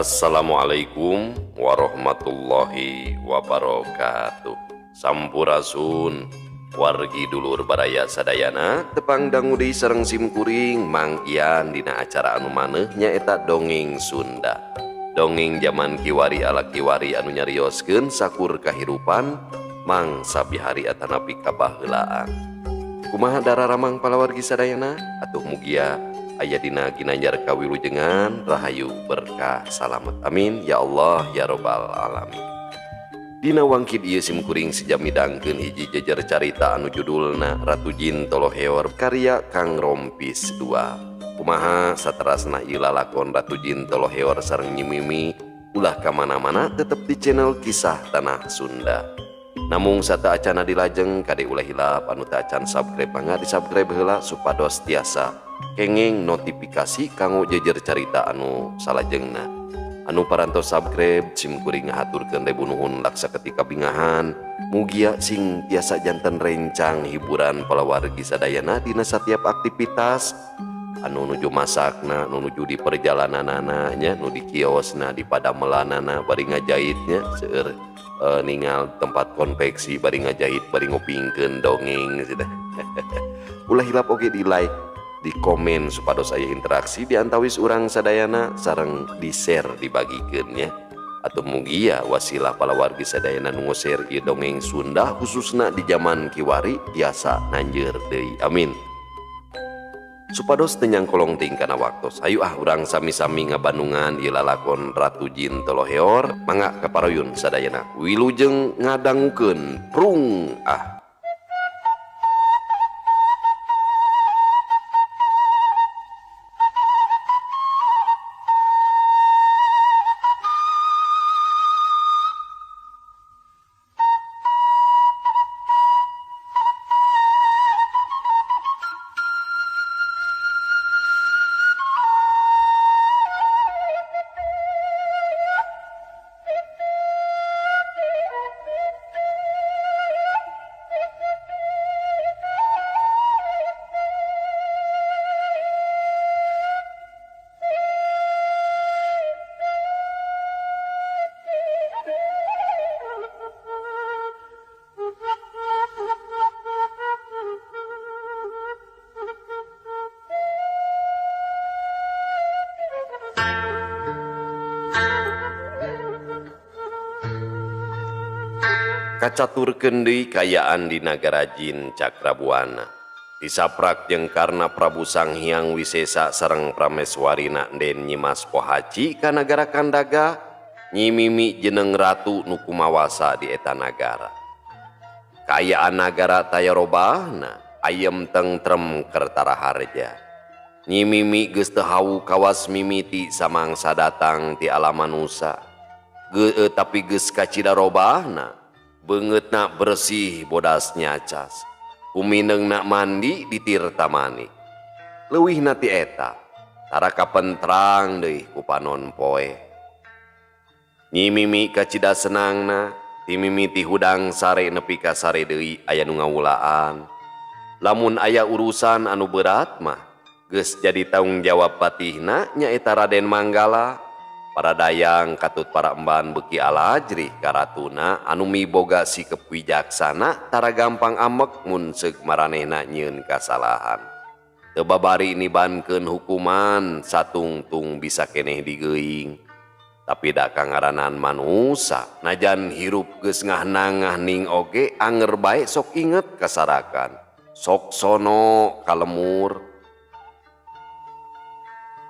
Assalamualaikum warahmatullahi wabarakatuh. Sampurasun wargi dulur baraya sadayana, tepang dangu deui sareng simkuring Mang Ian dina acara anu maneuh nyaeta Dongeng Sunda. Dongeng zaman kiwari ala kiwari anu nyarioskeun sakur kahirupan mangsa bihari atanapi kabaheulaan. Kumaha dararamang palawargi sadayana? Atuh mugia aya dina ginanjar kawilujengan, rahayu berkah salamet, amin ya Allah ya robbal alamin. Dina wangkid ieu simkuring sejam midangkeun hiji jejer carita anu judulna Ratu Jin Toloheor karya Kang Rompis 2. Kumaha saterasna ieu lalakon Ratu Jin Toloheor sareng Nyi Mimi, ulah ka mana-mana, tetep di channel Kisah Tanah Sunda. Namung sateuacana dilajeng, kade ulah hilap anu teu acan subscribe, mangga di subscribe heula supados tiasa kenging notifikasi kanggo jejer carita anu salajengna. Anu parantos subscribe, simkuring ngahaturkeun ribu nuhun laksa ketika bingahan. Mugia sing tiasa janten rencang hiburan palawargi sadayana dina setiap aktivitas anu nuju masakna, nu nuju di perjalananana nya, nu di kiosna, di padamelanana bari ngajahitnya, seueur ningal tempat konveksi bari ngajahit bari ngupingkeun dongeng cenah. Ulah hilap oge di like, di komen supados aya interaksi di antawis urang sadayana, sareng di share, dibagikeun nya. Atau mugia wasilah palawargi sadayana nu share ieu dongeng Sunda khususna di zaman kiwari tiasa nanjeur deui, amin. Supados teu nyangkolong teuing kana waktos, ayo ah urang sami-sami ngabandungan ieu lalakon Ratu Jin Toloheor. Mangga kaparuyun sadayana, wilujeng ngadangukeun, prung ah. Kacaturkeun deui kaayaan di nagara jin Cakrabuana. Disaprak jeung karna Prabu Sang Hyang Wisesa sareng Prameswarina Den Nyimas Pohaci ka nagara Kandaga, Nyi Mimi jeneng ratu nu kumawasa di eta nagara. Kaayaan nagara taya robahna, ayem tentrem kertara harja. Nyi Mimi geus teu hawu kawas mimiti samangsa datang ti alam manusa. Geus tapi geus kacida robahna, beungeutna bersih bodas nyacas. Kumineungna mandi di tirta manik. Leuwihna ti eta, tara kapentrang deui ku panon poe. Nyi Mimi kacida senangna, ti mimiti hudang sare nepi ka sare deui aya nu ngawulaan. Lamun aya urusan anu berat mah, geus jadi tanggung jawab patihna nyaeta Raden Manggala. Para dayang katut para emban beuki alajrih ka ratuna anu miboga sikep wijaksana, tara gampang amek mun seug maranehna nyieun kasalahan. Teu babari nibankeun hukuman satungtung bisa keneh digeuing. Tapi da kangaranan manusa, najan hirup geus ngahnang-ngahning oge anger bae sok inget kasarakan. Sok sono kalemur.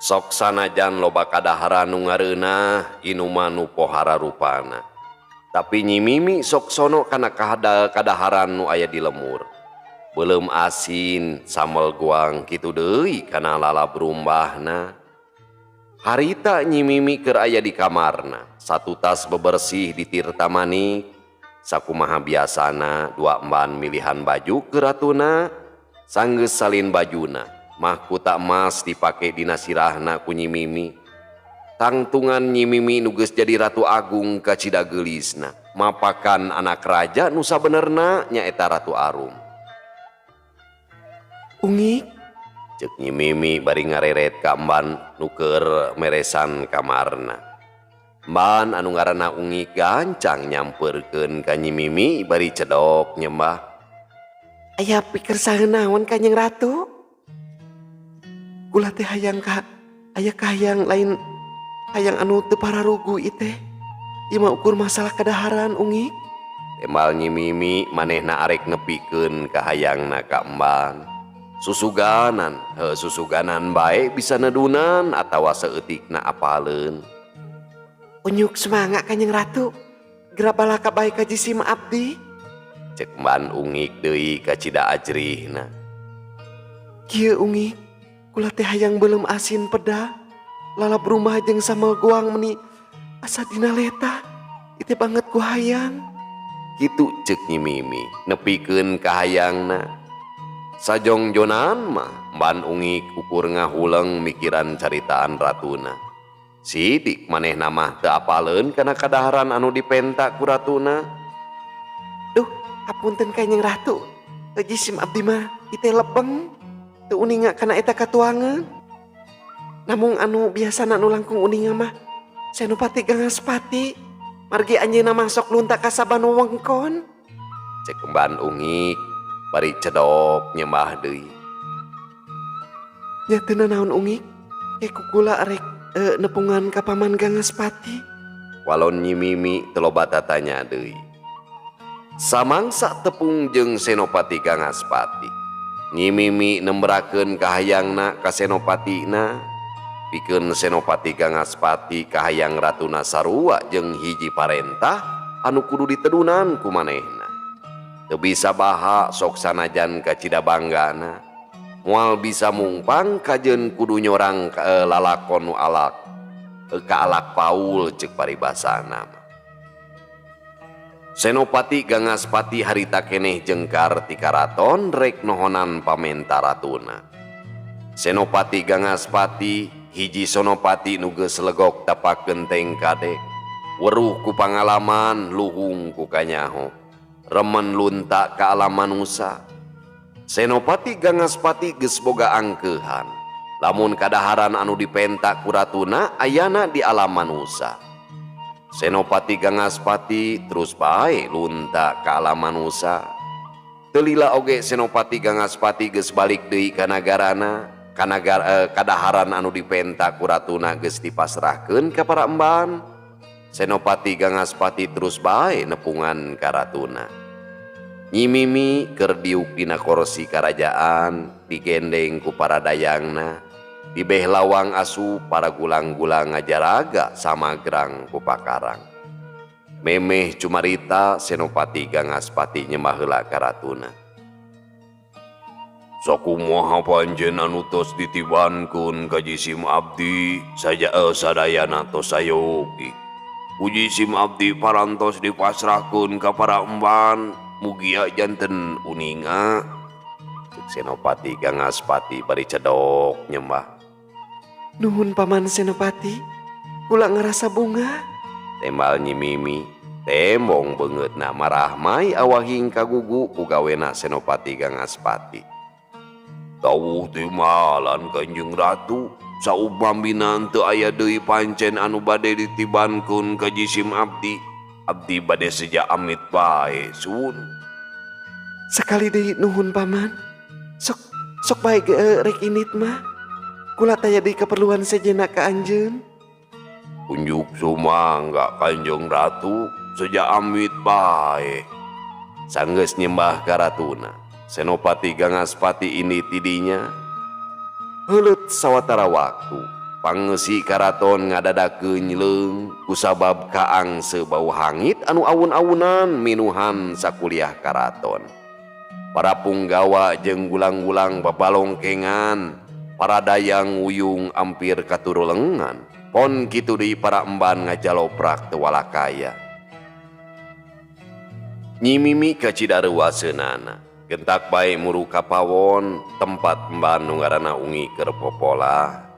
Sok sanajan loba kadaharan nu ngareunah, inuman nu pohara rupana. Tapi Nyi Mimi sok sono kana kadaharan nu aya di lemur. Beuleum asin, sambel guang kitu deui kana lalab rumbahna. Harita Nyi Mimi keur aya di kamarna, satutas bebersih di tirta manik. Sakumaha biasana dua emban milihan baju ke ratuna, sanggeus salin bajuna. Mahkota emas dipake dina sirahna ku Nyi Mimi. Tangtungan Nyi Mimi nu geus jadi ratu agung kacida geulisna, mapakan anak raja nu sabenerna nyaeta Ratu Arum. Ungik, cek Nyi Mimi bari ngareret ka emban nu keur meresan kamarna. Emban anu ngaranna Ungik gancang nyampeurkeun ka Nyi Mimi bari cedok nyembah. Aya pikersaheun naon Kanjeng Ratu? Kula teh hayang ka aya kahayang lain hayang anu teu pararugu ieu teh. Ieu mah ukur masalah kadaharan Ungik. Tembal Nyi Mimi manehna arek nepikeun kahayangna ka emban. Susuganan, heuh susuganan bae bisa nedunan atawa saeutikna apaleun. Unjuk sumangga Kanjeng Ratu. Gera balaka bae ka jisim abdi. Cek emban Ungik deui kacida ajrihna. Kieu Ungik, kula teh hayang beuleum asin peda. Lalab rumah jeung sambal goang meni asa dina leta. Ieu banget ku hayang. Kitu cek Nyi Mimi nepikeun kahayangna. Sajongjonan mah emban Ungik ukur ngahuleng mikiran caritaan ratuna. Sidik manehna mah teu apaleun kana kadaharan anu dipenta ku ratuna. Duh, hapunten Kanjeng Ratu. Jisim abdi mah ieu lebeng teu uninga kana eta katuangan. Namung anu biasana nu langkung uninga mah Senopati Gangaspati. Margi anjeunna mah sok lunta ka saban wewengkon. Cek emban Ungik bari cedok nyembah deui. Nya teu nanaon Ungik, ke ku kula rek nepungan ka Paman Gangaspati. Walon Nyi Mimi teu loba tatanya deui. Samangsa tepung jeung Senopati Gangaspati. Nyi Mimi nembrakeun kahayangna ka Senopatina. Pikeun Senopati Gangaspati kahayang ratuna sarua jeung hiji parentah anu kudu ditedunan ku manehna. Teu bisa baha sok sanajan kacida banggana. Moal bisa mungpang kajeun kudu nyorang lalakon nu alak ka alak paul cek paribasana mah. Senopati Gangaspati harita keneh jengkar ti karaton rek nohonan pamenta ratuna. Senopati Gangaspati hiji sonopati nu geus legok tapak genteng kadek. Weruh ku pangalaman luhung ku kanyaho. Remen lunta ka alam manusa. Senopati Gangaspati geus boga angkeuhan. Lamun kadaharan anu dipenta ku ratuna ayana di alam manusa. Senopati Gangaspati terus bae lunta ka alam manusa. Teu lila oge Senopati Gangaspati geus balik deui ka nagarana, kadaharan anu dipenta ku ratuna geus dipasrahkeun ka para emban. Senopati Gangaspati terus bae nepungan ka ratuna. Nyi Mimi keur diuk dina korsi karajaan digendeng ku para dayangna. Di beh lawang asu para gulang-gulang ngajaraga samagrang ku pakarang. Memeh cumarita Senopati Gangaspati nyembah heula ka ratuna. Sakumaha panjen anu tos ditibankeun ka jisim abdi saja sadayana tos sayogi. Ku jisim abdi parantos dipasrahkeun ka para emban mugia janten uninga. Cek Senopati Gangaspati bari cedok nyembah. Nuhun Paman Senopati, kula ngarasa bunga. Tembal Nyi Mimi, tembong beungeutna marahmai awahing kagugu ku gawena Senopati Gangaspati. Dawuh timalan Kanjeng Ratu, saupamina teu aya deui pancen anu bade ditibankeun ka jisim abdi. Abdi bade seja amit bae sun. Sakali deui nuhun Paman. Sok sok bae rek indit mah. Kula taya deui keperluan sejenna ka anjeun. Unjuk sumangga Kanjeng Ratu, seja amit bae. Sanggeus nyembah ka ratuna. Senopati Gangaspati ini tidinya. Heuleut sawatara waktu, pangeusi karaton ngadadakeun nyleung kusabab kaangse bau hangit anu awun-awunan minuhan sakuliah karaton. Para punggawa jeung gulang-gulang babalongkengan, para dayang nguyung ampir katurulengan. Pon kitu deui para emban ngajaloprak teu walakaya. Nyi Mimi kacida reuaseunana. Gentak bae muru ka pawon tempat emban nu ngaranna Ungi keur popolah.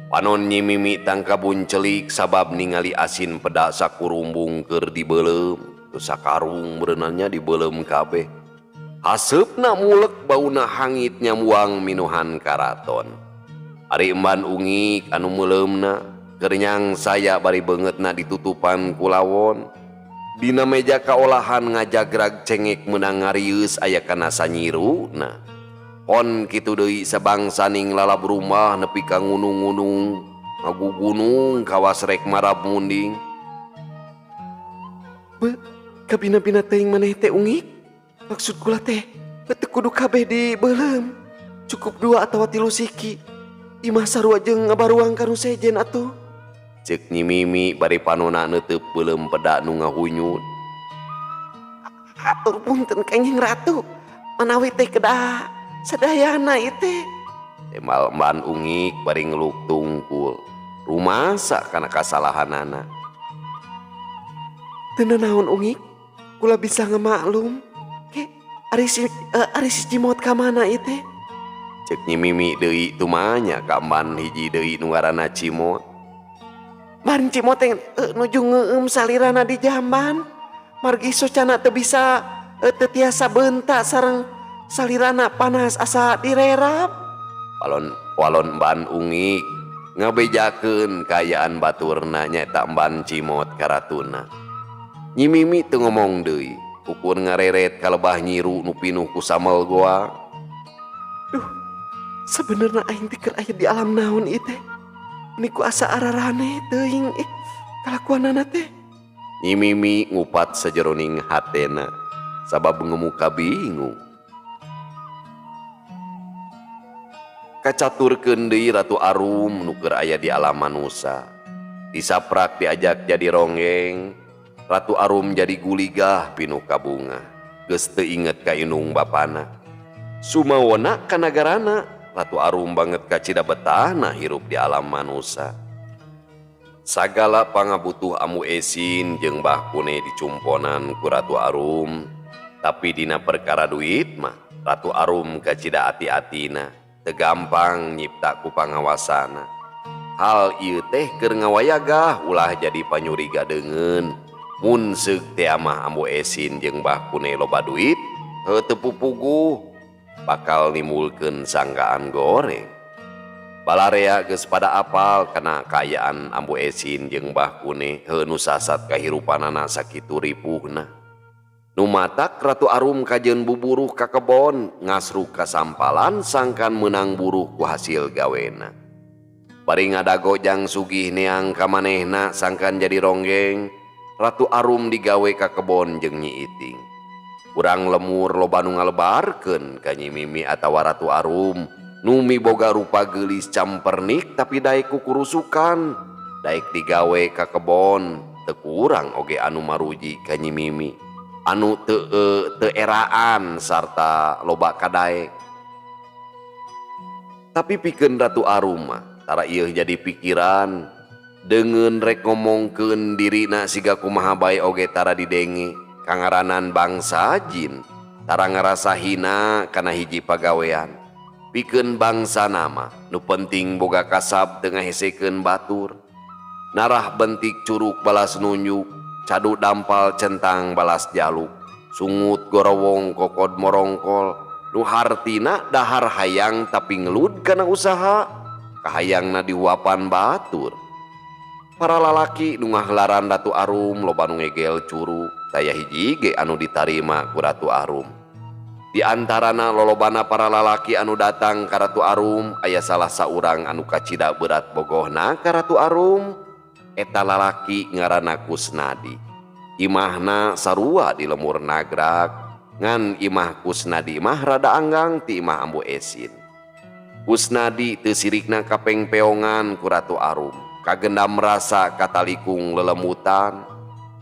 Panon Nyi Mimi tangkabun celik sabab ningali asin peda sakurumbung keur dibeuleum. Teu sakarung berenannya dibeuleum kabeh. Haseupna mulek bauna hangit nyamuang minuhan karaton. Ari emban Ungik anu meuleumna Keur nyangsaya bari beungeutna ditutupan ku lawon. Dina meja kaolahan ngajagrag cengek meunang ngarieus aya kana sanyiruna. Pon kitu deui sabangsaning lalab rumah nepi ka ngunung-ngunung ngagugunung kawas rek marab munding. Be, kabina-bina teuing maneh teh ungik? Maksud kula teh teu kudu kabeh dibeuleum. Cukup 2 atawa 3 siki. Imah sarua jeung ngabaruang ka nu sejen atuh. Ceuk Nyi Mimi bari panona neuteub beuleum peda nu ngahunyut. Atur punten Kangjeng Ratu, manawi teh kedah sadayana ieu teh. Tembal emban ungik bari ngeluk tungkul. Rumasa kana kasalahanana. Teu nanaon ungik, kula bisa ngamaklum. Ke ari si Cimot ka mana ieu teh? Ceuk Nyi Mimi deui tumanya ka emban hiji deui nu ngaranna Cimot. Ban Cimot teh nuju ngeueum salirana di jamban. Margi socana teu bisa teu tiasa beunta sareng salirana panas asa direrap. Walon emban ungik ngabejakeun kaayaan baturna nyaeta emban Cimot ka ratuna. Nyi Mimi teu ngomong deui, ukur ngareret ka lebah nyiru nu pinuh ku samel goa. Duh, sebenerna aing teh keur aya di alam naon ieu teh? Niku asa ararane teuing kalakuanana teh. Nyi Mimi ngupat sajeroning hatena sabab ngemuka bingung. Kacaturkeun deui Ratu Arum nu keur aya di alam manusa. Disaprak diajak jadi ronggeng, Ratu Arum jadi guligah pinuh kabunga. Geus teu inget ka indung bapana. Sumawona ka nagarana, Ratu Arum banget kacida betahna hirup di alam manusa. Sagala pangabutuh Ambu Esin jeung Mbah Kune dicumponan ku Ratu Arum, tapi dina perkara duit mah Ratu Arum kacida ati-atina, teu gampang nyipta ku pangawasana. Hal ieu teh keur ngawayagah ulah jadi panyuriga deungeun. Mun seug teh mah Ambu Esin jeung Mbah Kune loba duit, heuh teu pupuguh bakal nimbulkeun sangkaan goreng. Balarea geus pada apal kana kaayaan Ambu Esin jeung Mbah Kune, heuh nu sasat kahirupanana sakitu ripuhna. Nu matak Ratu Arum kajeun buburuh ka kebon, ngasruk kasampalan sangkan meunang buruh ku hasil gawena. Bari ngadago jang sugih neang ka manehna sangkan jadi ronggeng, Ratu Arum digawe ka kebon jeung Nyi Iting. Urang lemur loba nu ngalebarkeun ka Nyi Mimi atawa Ratu Arum, nu miboga rupa geulis campernik tapi daek kukurusukan, daek digawe ka kebon, teu kurang oge anu maruji ka Nyi Mimi, anu teu eraan sarta loba kadaek. Tapi pikeun Ratu Arum mah tara ieu jadi pikiran, deungeun rek ngomongkeun dirina siga kumaha bae oge tara didenge. Kangaranan bangsa jin tara ngarasa hina kana hiji pagawean. Pikeun bangsa nama nu penting boga kasab teu ngahesekeun batur. Narah bentik curug balas nunjuk, cadu dampal centang balas jaluk, sungut gorowong kokod morongkol, nu hartina dahar hayang tapi ngelud kana usaha, kahayangna dihuapan batur. Para lalaki nu ngahelaran Ratu Arum loba nu ngegel curug, taya hiji ge anu ditarima ku Ratu Arum. Di antarana lolobana para lalaki anu datang ka Ratu Arum aya salah saurang anu kacida berat bogohna ka Ratu Arum. Eta lalaki ngaranna Kusnadi. Imahna sarua di lemur Nagrak, ngan imah Kusnadi mah rada anggang ti imah Ambu Esin. Kusnadi teu sirikna kapengpeongan ku Ratu Arum. Kagendam rasa katalikung lelemutan.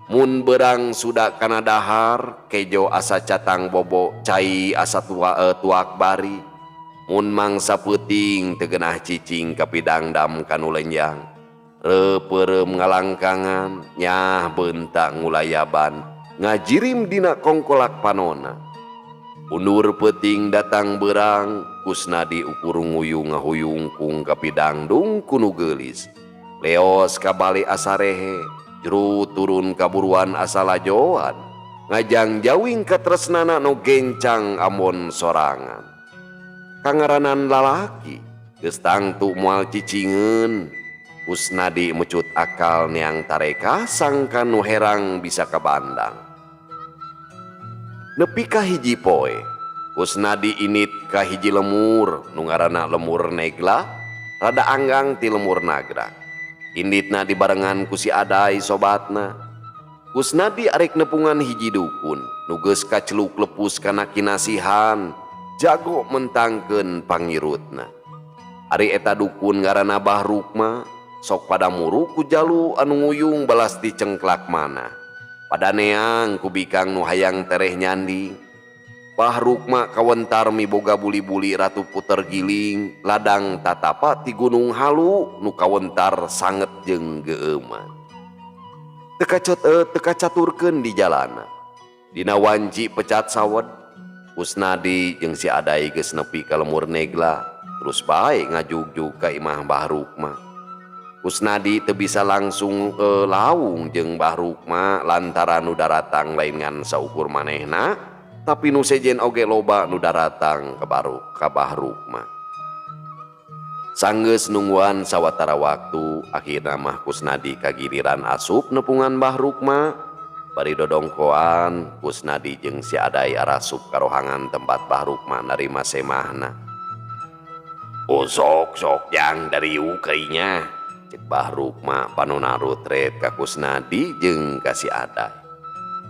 Mun berang suda kana dahar, kejo asa catang bobo, cai asa tuak bari. Mun mangsa peuting teu geunah cicing kapidangdam kanu lenjang. Reupeurem ngalangkangan, nyah beunta ngulayaban, ngajirim dina kongkolak panona. Undur peuting datang berang, Kusnadi ukur nguyung ngahuyungkung kapidangdung kunu geulis. Leos kabali asarehe, juru turun kaburuan asalajoan, ngajang jawing katresnana nu gencang ambon sorangan. Kangaranan lalaki, geus tangtu moal cicingeun. Kusnadi mecut akal neang tarekah sangkan nu herang bisa kabandang. Nepi ka hiji poe, Kusnadi indit ka hiji lemur nu ngaranna Lemur Negla, rada anggang ti Lemur Nagrak. Inditna dibarengan ku si Adai sobatna. Kusnadi arek nepungan hiji dukun nu geus kaceluk lepus kana kinasihan, jago mentangkeun pangirutna. Ari eta dukun ngaranna Bah Rukma, sok pada muruk ku jalu anu nguyung balas dicengklak mana. Pada neang ku bikang nu hayang tereh nyanding. Bah Rukma kawentar miboga buli-buli ratu puter giling ladang tatapa ti Gunung Halu nu kawentar sanget jeung geumeuman. Teu kacaturkeun di jalana. Dina wanci pecat sawed, Kusnadi jeung si Adai geus nepi ka Lemur Negla, terus bae ngajugjug ka imah Bah Rukma. Kusnadi teu bisa langsung lawung jeung Bah Rukma lantaran nu daratang lain ngan saukur manehna, tapi nu sejen oge loba nu daratang ka Bah Rukma. Sanggeus nungguan sawatara waktu, akhirna mah Kusnadi kagiliran asup nepungan Bah Rukma. Bari dodongkoan, Kusnadi jeung si Adai arasup ka rohangan tempat Bah Rukma narima semahna. "Oh, sok sok jang dariuk kainya," cek Bah Rukma panona rutret ka Kusnadi jeung ka si Adai.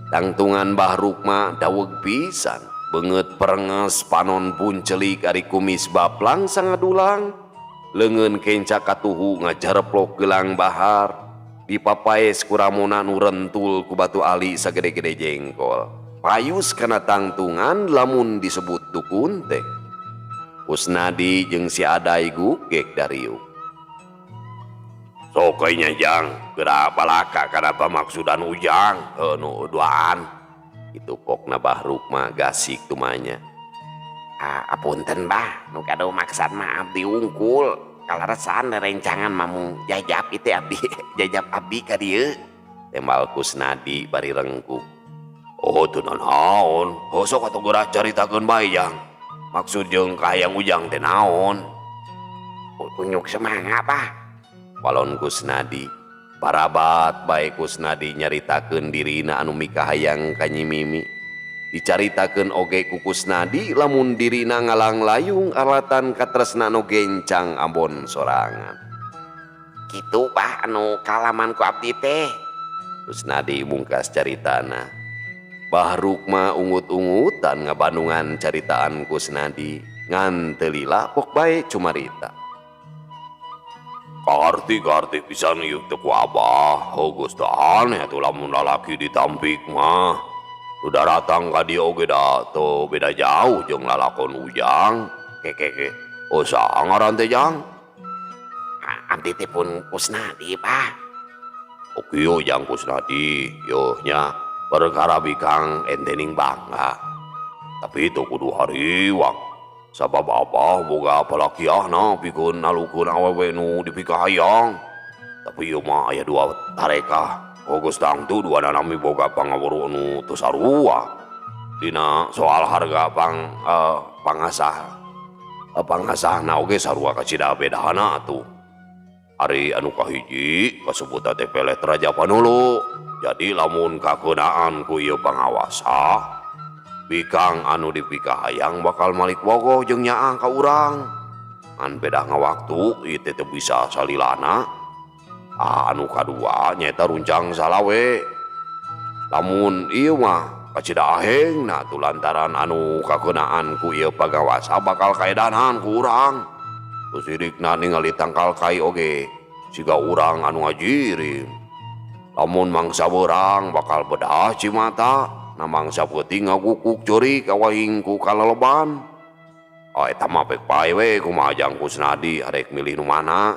Tangtungan Bah Rukma daweg pisan, beungeut perenges, panon buncelik, ari kumis baplang sangadulang, leungeun kenca katuhu ngajareplok gelang bahar, dipapaes ku ramona nu rentul ku batu ali sagede-gede jengkol. Payus kana tangtungan lamun disebut dukun teh. Kusnadi jeung si Adai gugek dariuk. "Sok kainya jang, geura balaka kana pamaksudan ujang, heuh nu duaan." Itu pokna Bah Rukma gasik tumanya. Ah, apunten Bah, nu gaduh maksad mah abdi wungkul. Kaleresan rencangan mamung jajap itu abdi, jajap abdi ka dieu. Tembal Kusnadi bari rengkuk. "Oh, teu nanaon, heuh sok atuh geura caritakeun bae jang. Maksud jeung kahayang ujang teh naon?" Unyuk semangat Bah. Walon Kusnadi. Parabat bae Kusnadi nyaritakeun dirina anu mikahayang ka Nyi Mimi. Dicaritakeun oge ku Kusnadi lamun dirina ngalanglayung alatan katresna nu gencang ambon sorangan. Kitu Bah anu kalaman ku abdi teh. Kusnadi mungkas caritana. Bah Rukma ungut-ungutan ngabandungan caritaan Kusnadi, ngan teu lila pok bae cumarita. "Kaharti kaharti pisan ieu teh ku abah, heuh geus teu aneh atuh lamun lalaki ditampik mah. Nu daratang ka dieu oge da teu beda jauh jeung lalakon ujang. Kekeke, oh saha ngaran teh jang?" Abdi teh pun Kusnadi Bah. "Oh kieu jang Kusnadi, yeuh nya perkara bikang ente ning bangga. Tapi teu kudu hariwang. Sabab abah boga palakiahna pikeun nalukeun awewe nu dipikahayang. Tapi ieu mah aya dua tarekah. Geus tangtu duanana miboga pangaweruh nu teu sarua. Dina soal harga pangasahna oge sarua kacida bedana atuh. Ari anu kahiji kasebutna teh pelet Raja Panulu. Jadi lamun kakeunaan ku ieu pangawasa, bikang anu dipikahayang bakal malik bogoh jeung nyaah ka urang. Ngan beda ngawaktu ieu teh teu bisa salilana. Ah, anu kadua nyaeta runcang salawe. Lamun ieu mah kacida ahengna atuh lantaran anu kakeunaan ku ieu pangawasa bakal kaedanan ku urang. Sirikna ningali tangkal kai oge siga urang anu ngajirim. Lamun mangsa beurang bakal bedah cimata, na mangsa peuting ngagukuk ceurik awahing ku kaleleban. Oh, eta mah pek pae we kumaha jang Kusnadi arek milih nu mana."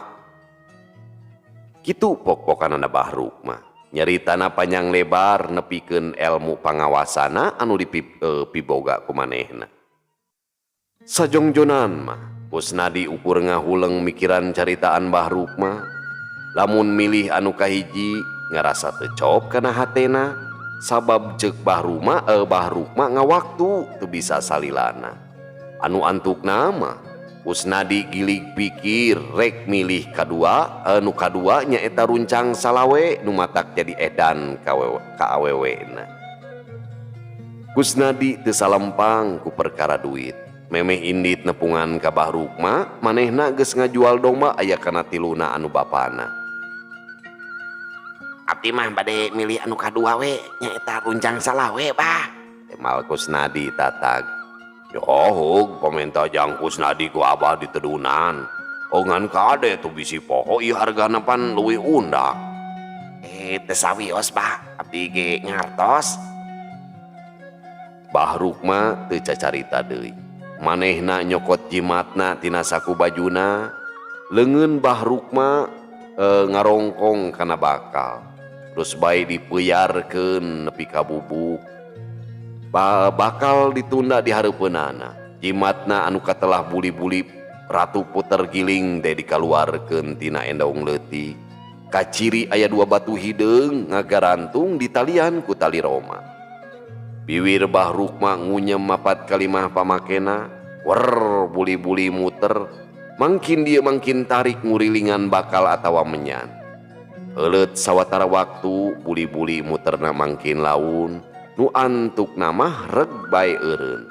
Kitu pok-pokanana Bah Rukma. Nyaritana panjang lebar nepikeun elmu pangawasana anu dipiboga ku manehna. Sajongjonan mah Kusnadi ukur ngahuleng mikiran caritaan Bah Rukma. Lamun milih anu kahiji ngarasa teu cop kana hatena, sabab ceuk Bah Rukma ngawaktu teu bisa salilana. Anu antukna mah Kusnadi gilig pikir rek milih kadua nu kadua nyaeta runcang salawe nu matak jadi edan ka awewena. Kusnadi teu salempang ku perkara duit. Memeh indit nepungan ka Bah Rukma, manehna geus ngajual domba aya kana tiluna anu bapana. Abdi mah bade milih anu kadua we nyaeta runcang salawe bah. Temal Kusnadi tatag. Yohug pamenta jang Kusnadi ku abah ditedunan. Ongan kade tuh bisi poho ieu hargana pan leuwih undak. Teu sawios bah, abdi ge ngartos. Bah Rukma teu cacarita deui. Manehna nyokot jimatna tina saku bajuna. Leungeun Bah Rukma ngarongkong kana bakal. Terus bae dipeujarkeun nepi ka bubuk. Bakal ditunda di hareupeunana. Jimatna anu katelah buli-buli ratu puter giling teh dikaluarkeun tina endong leutik. Kaciri aya dua batu hideung ngagarantung di talian ku tali roma. Biwir Bah Rukma ngunyem mapat kalimah pamakena, wer buli-buli muter, mangkin dia mangkin tarik ngurilingan bakal atawa menyan. Heuleut sawatara waktu buli-buli muterna mangkin laun. Nu antuk namah reg bae eureun.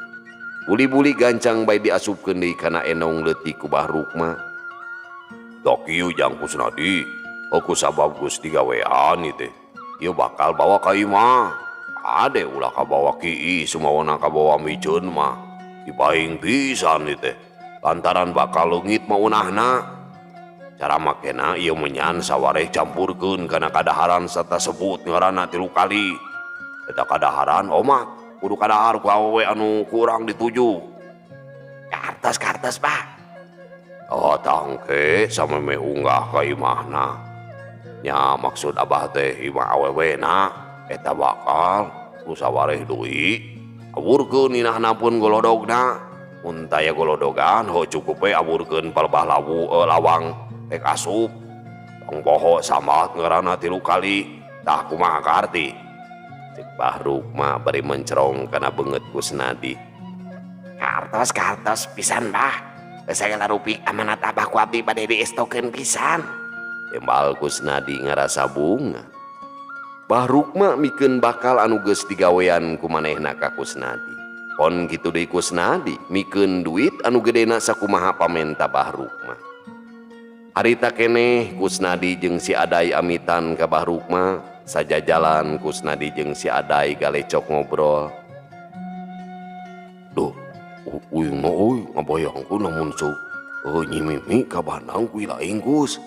Buli-buli gancang bae diasupkeun deui kana endong leutik ku Bah Rukma. Da kieu jang Kusnadi, ku sabab geus digawean ieu teh. Ieu bakal bawa ka imah. Ade ulah kabawa kiih sumawana kabawa miceun mah. Dipaing pisan ieu teh. Lantaran bakal leungit mah unahna. Cara makena ieu menyan sawareh campurkeun kana kadaharan sarta sebut ngaranna 3 kali. Eta kadaharan omat kudu kadahar ku awewe anu kurang dituju. Kartos-kartos bah. Oh tangke sameme unggah ka imahna. Nya maksud abah teh imah awewena eta bakal ku sawareh deui. Aburkeun inahna pun golodogna. Mun taya golodogan ho cukup we aburkeun palebah lawu lawang rek asup. Tong poho sambat ngaranna 3 kali. Tah kumaha kaarti? Cek Bah Rukma bari mencerong kana beungeut Kusnadi. Kartos-kartos pisan bah. Sagala rupi amanat abah ku abdi bade diestokeun pisan. Tembal Kusnadi ngarasa bunga. Bah Rukma mikeun bakal anu geus digawean ku manehna ka Kusnadi. Pon kitu deui Kusnadi mikeun duit anu gedena sakumaha pamenta Bah Rukma. Harita keneh Kusnadi jeung si Adai amitan ka Bah Rukma. Sajajalan Kusnadi jeung si Adai galecok ngobrol. Duh, uing mah euy ngabayangkeun lamun sok Nyi Mimi ka Bandang ku ilaing Kus.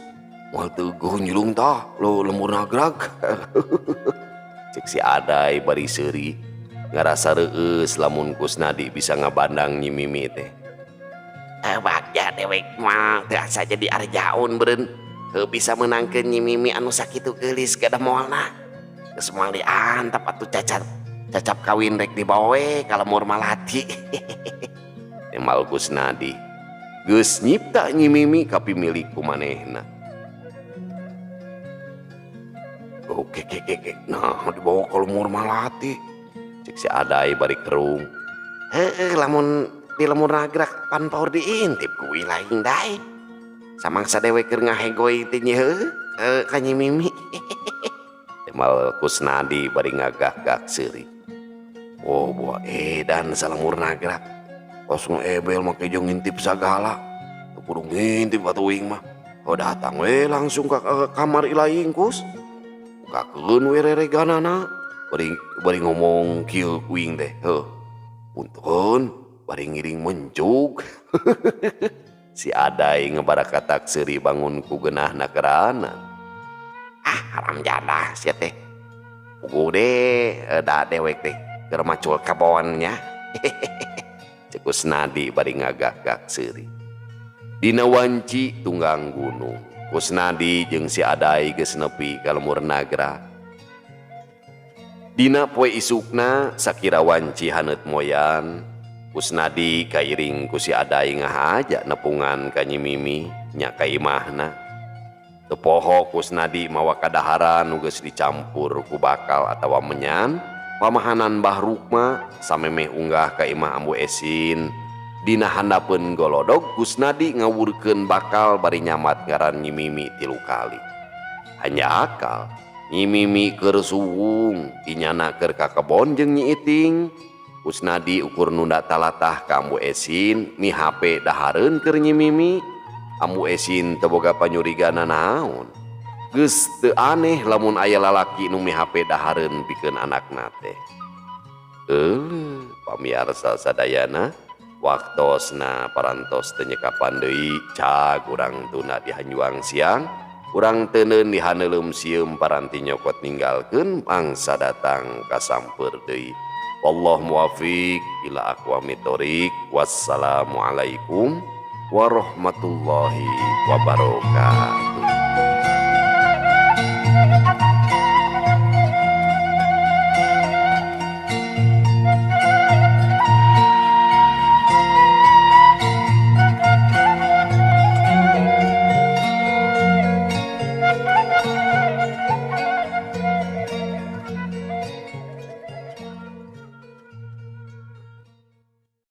Moal teu geuh nyilung tah lo lembur nagrag. Cek si Adai bari seuri ngarasa reueus lamun Kusnadi bisa ngabandang Nyi Mimi teh. Bagja dewek mah teu asa jadi arjaun beureun. Heuh bisa meunangkeun Nyi Mimi anu sakitu geulis gadah moalna. Geus moal diantep atuh cacap kawin rek dibawa we ka lemur malati. Temal Kusnadi geus nyipta Nyi Mimi kapimilik ku manehna. Oke ke nah dibawa ka lemur malati. Cek si Adai bari kerung. Heueuh lamun di lemur nagrak pan paur diintip ku ilaing dae. Samangsa dewek keur ngahegoi teh nya heueuh ka Nyi Mimi. Temal Kusnadi bari ngagah-gah seuri. Oh buah edan salemur nagrak. Kos ngeebel make jeung ngintip sagala. Teu kudu ngintip atuh uing mah. Oh datang we langsung ka kamar ilaing Kus. Bukakeun we rereganana. Bari ngomong kieu uing teh. Heuh. Punten bari ngiring mencug. Si Adai ngebarakatak seuri bangun ku geunahna kerana. Ah haram jadah sia teh. Puguh deh da dewek teh keur macul kabon nya. Cek Kusnadi bari ngagak-gak seuri. Dina wanci tunggang gunung. Kusnadi jeung si Adai geus nepi ka lemur nagra. Dina poe isukna sakira wanci haneut moyan. Kusnadi kairing ku si Adai ngahaja nepungan ka Nyi Mimi nya ka imahna. Teu poho Kusnadi mawa kadaharan nu geus dicampur ku bakal atawa menyan. Pamahanan Bah Rukma samemeh unggah ka imah Ambu Esin. Dina handapeun golodog Kusnadi ngawurkeun bakal bari nyamat ngaran Nyi Mimi 3 kali. Hanjakal Nyi Mimi keur suwung, inyana keur ka kebon jeung Nyi Iting. Kusnadi ukur nunda talatah ka Ambu Esin mihape dahareun keur Nyi Mimi. Ambu Esin teu boga panyurigana naon. Geus teu aneh lamun aya lalaki nu mihape dahareun pikeun anakna teh. Pamiarsa sadayana, waktosna parantos teu nyekapan deui cag urang tuna di hanjuang siang, urang teuneun di haneuleum sieum paranti nyokot ninggalkeun mangsa datang kasamper deui. Wallahu muwafiq ila aqwamit thoriq. Wassalamualaikum warahmatullahi wabarakatuh.